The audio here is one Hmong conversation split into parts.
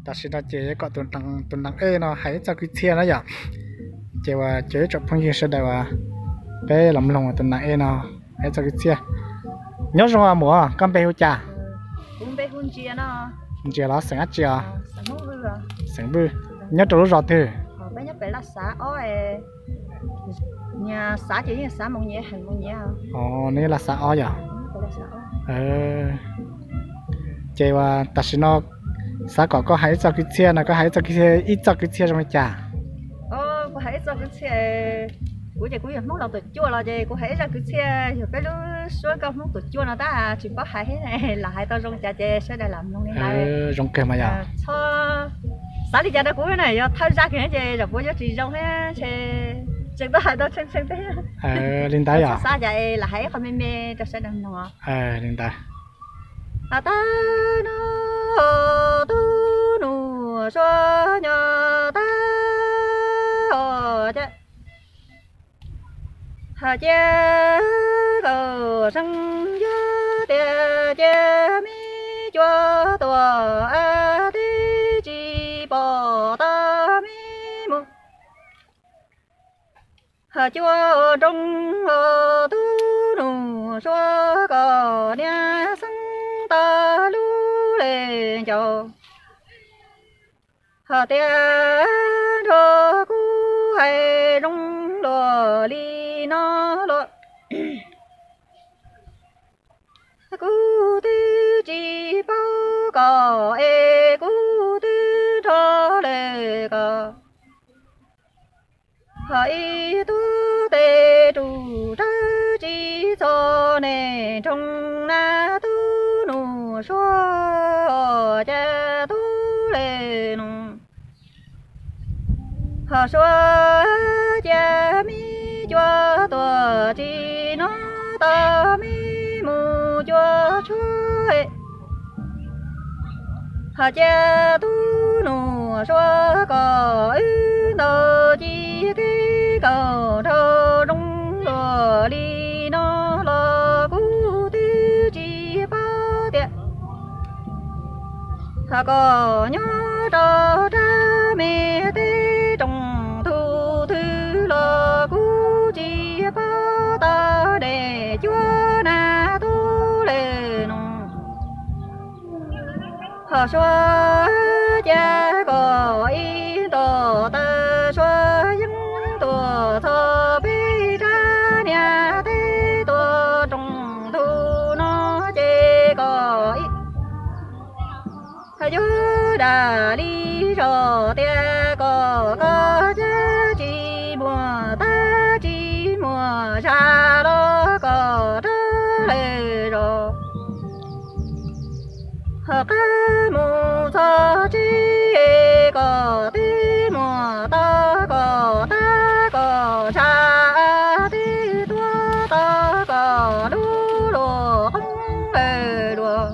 Tam sim no ces yuav kom tus nees ej no hais ib txoj kwv txhiaj na yom. Ces uas cov ib tsoom phooj ywg sawv daws uas peb los mloog tus nees ej no hais ib txoj kwv txhiaj. Nyob zoo muam, koj npe hu cas? Ntsia los xeem dab tsi os? Xeem Vwj. Nyob rau lub zos twg? Nws yog Laj Xav Ob yom? Ces uas tam sim no xav kom koj hais ib txoj kwv txhiaj no, koj hais ib txoj kwv txhiaj, ib txoj kwv txhiaj zoo li cas? Kuv hais ib txoj kwv txhiaj, kuv ces kuv yog Hmoob Los Tuam Cuaj los ces kuv hais ib zaj kwv txhiaj yog peb lub suab nkauj Hmoob Tuam Cuaj no tab tsis paub hais thiab, lam hais tau zoo cas ces sawv daws lam mloog li ntawd. Zoo kawg mas yog. Txhob xav li cas rau kuv na, yog thawj zaj kiag ces zaum puav yuav tsis zoo thiab, tseem tuaj hais tau tshee tshee thiab. Li ntawd yog. Xav cas es lam hais ib qho me me rau sawv daws mloog. Li ntawd. Has tas no tub nus sua nyo tag os cas, hos cia kaum seeb yog tias cia me cua tuam ab tib tsis pom tau me mus. Hos cua nroo os tub nus sua kom niag xeeb tau lub le ncaus. Hos tias nrog kuv hais zoo luag li no los, kuv twb tsis paub kom es kuv twb nrog lawm kom. Hos ib tug tes rus rawv tsis txog neeg nroog na tub nus sua, cas tub le no. Hos sua cia me cua tuam tsis nov tau me mus cua tshuab. Hos cia tub nus sua kom wb ntaus ci kev kaum nraug zoo luag li no los kuv twb tsis paub tias. Hos kom nyob rau rab me teb rooj tug twg los kuv tsis paub tau nres cuab na tub le no. Hos sua cia kom ib nto taw sua yeeb tuam txog peb rab niag teb tuam rooj tug no ces kom ib yuav dam li zos tias kom koj cab tsis muaj tab tsis muaj zag los kom rov lawm zos. Hos qab mus txog tsev kom twb muaj tau kom tab kom zag twb tuaj tau kom lub luag qoob lawm luag.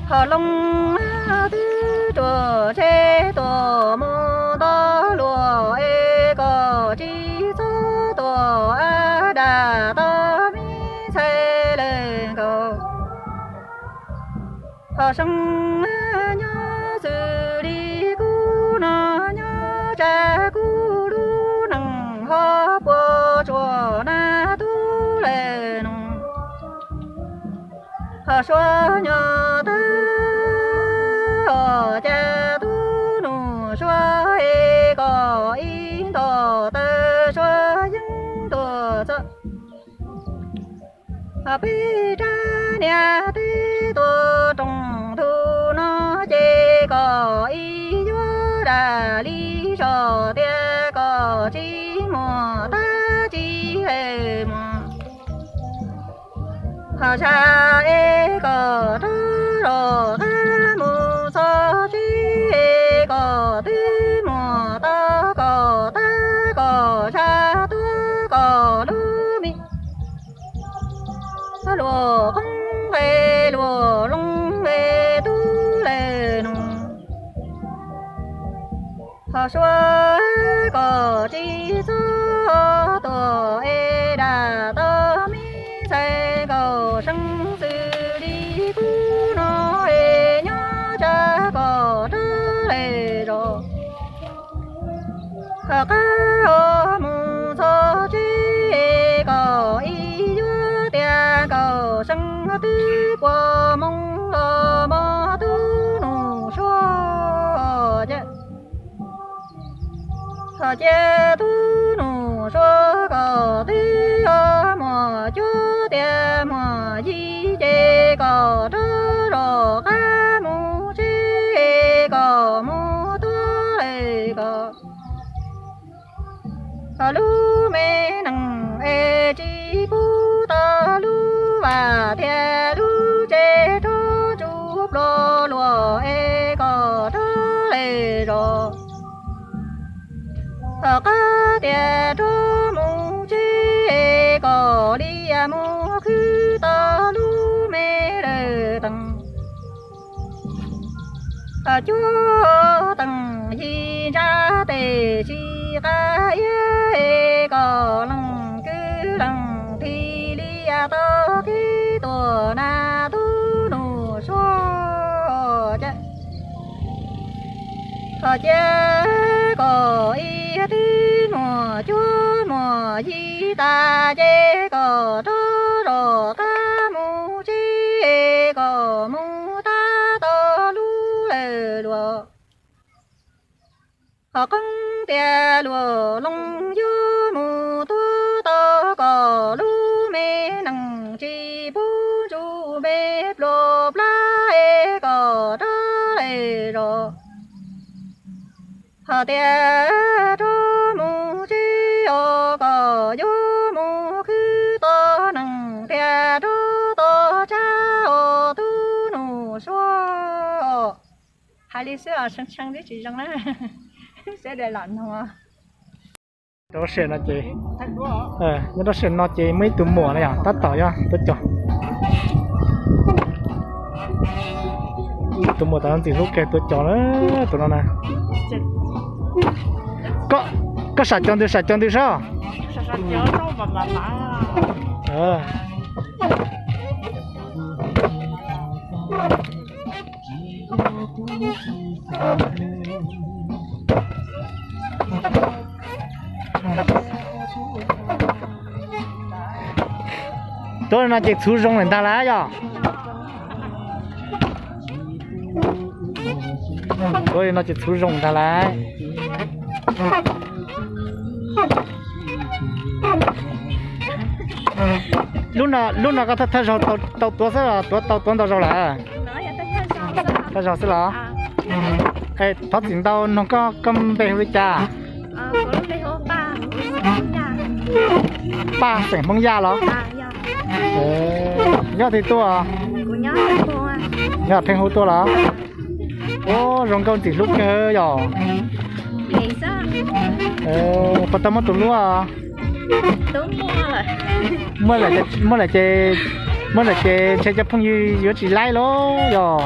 Hos looj twb ruam tsheb tuam mus nto luag es kom tsis txhob tuam ab dam tau me ntxhais lawm nkaus. Hos seeb nyob xws li kuv no nyob tsam kuv lub neej ho puas tsuaj na tub le no. Hos sua nyo tag os cas tub nus sua es kom ib nto taw sua yeeb tuam txog peb rab niag teb tuam rooj tug no ces kom ib yuav dam li zos tias kom tsis muaj tab tsis muaj. Hos zag es kom rov los qab mus txog tsev es kom twb muaj tau kom tab kom zag tuaj kom lub me luag qoob es luag looj es tub le no. Hos sua kom tsis txhob tuam es dam tau me ntxhais nkaus seeb xws li kuv no es nyob tsam Qab mus txog tsev kom ib yuav tias kom seev twb puas moos los mog tub Num Suav. Cia tub Num Suav kom twb muaj cuab tias muaj yig ces kom rov zom qab mus tsev kom mus tuag lawm kom lub me nees es tsis pub tau lub vaj thiab lub tsev rov tsuj ploj luaj es kom rov lawm zom qab tias rov mus tsev kom li mus khwv tau lub me lawm tees. Cuab tees yig ntsa tes tsis qab iab es kom leej kwv leej tij li tau kev tuaj na tub Num Suav. Cia kom ib tib muaj cuab muaj yig tas ces kom rov zom qab mus tsev kom mus tab tau lub lawm luaj. Ho qeeb tias luag looj yuav mus tuag tau kom lub me nees tsis pub ntsug me pluag plab es kom rov lawm zom. Ho tias rov mus tsev os kom yuav mus khwb tau nees thiab rov tau tsab os tub Num Suav. Hais li xwb os, tshee tshee twb tsis zoo na. Sawv daws lam noog. Rau siam no ces, nyob rau siam no ces muaj ib tug muam no yog tab tom yog tuav cos. Tus muam tom no ntxim hlub kawg tuav cos na, tus no na. Koj sam cos ntws sam cos ntws sab. Tuav li no ces txhuv zoo lawm ntag lauj yog. Tuav li no ces txhuv zoo ntag lauj. Lub no koj thawj zaug tau tuav xwb los tuav tau tuav ntau zaug lawm? Thawj zaug xwb los? Thov txim ntau, noog koj, koj npe hu li cas? Paj, xeem Hmoob Yaj los? Nyob twg tuaj? Nyob Pheej Hub tuaj los? Ua zoo nkauj ntxim hlub kawg yog. Puas tau muaj tus hlub? Muaj lawm ces, muaj lawm ces ntshe cov phooj ywg yuav tsis laib los yog?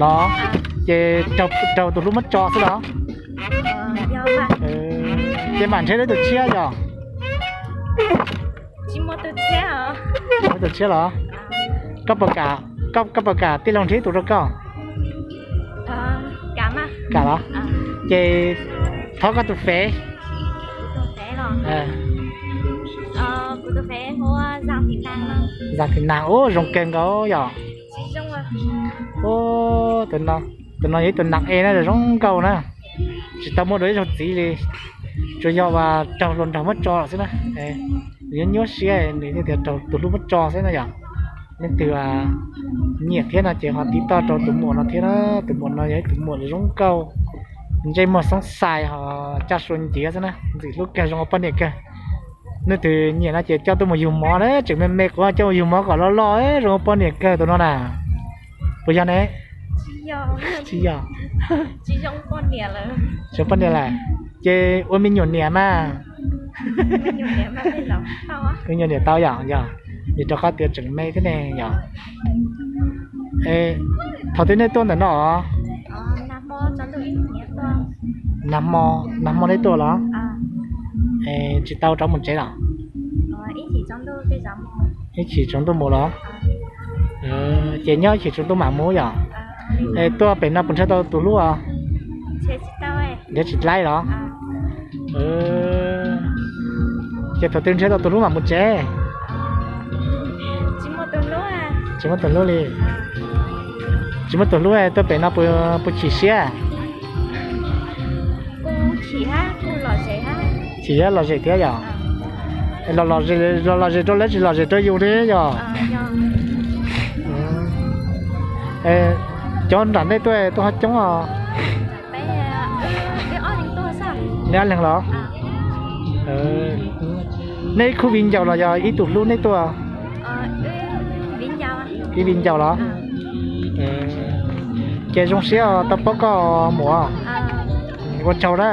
Los ces raug tus hlub muab tso xwb los? Ces mam nrhiav tus tshiab yog? Tus tshiab los? Koj puas kam tij laug nrhiav tus rau koj? Kam los? Ces thov koj tus fev. Zam Thim Nas, ua zoo kawg nkaus yog. Tus no yog ib tug nas e na, zoo nkauj na. Tsis tau muaj dua ib zaug txiv li, tsuas yog raug hluas nraug muab tso xwb na. Nws nyuaj siab, nws yeej tias raug tus hlub muab tso xwb na yog. Leej twg nyiam thiab no ces ho tiv toj rau tus muam no thiab na. Tus muam no yog ib tus muam zoo nkauj, ntsej muag xoob xais ho caj sua nciav xwb na, ntxim hlub kawg, zoo ua poj niam kawg. Leej twg nyiam no ces coj tuaj mus yug mov na, tseem me me kuv coj mus yug mov kom loj loj, zoo ua poj niam kawg tus no na. Puas yog ne? Tsis yog. Tsis yog poj niam lawm, ces ua me nyuam niam mas. Me nyuam niam tau yom, yog, vim rau qhov tias tseem me thiab ne yom. Thaum twg nej tuaj ntawm no? Nag hmo, nag hmo nej tuaj los? Tsis tau rov mus tsev los? Ib chim tsaus ntuj mus los? Ces nyob ib chim tsaus ntuj mam mus yom. Tuaj pem no puas nrhiav tau tus hlub os? Nrhiav tsis dlaib los? Ces thaum twg nrhiav tau tus hlub mam mus tsev? Tsis muaj tus hlub li. Tsis muaj tus hlub tuaj pem no puas chim siab? Chim thiab lom zem thiab yom. Los lom zem rau lawv tsis lom zem rau yus thiab yom. Cov nram ntej tuaj tuaj ho coob os? Nej ob leeg los? Nej ib khub viv ncaus los yog ib tug hlub nej tuaj? Ib viv ncaus los? Ces zoo siab tau paub koj muam. Ua tsaug na.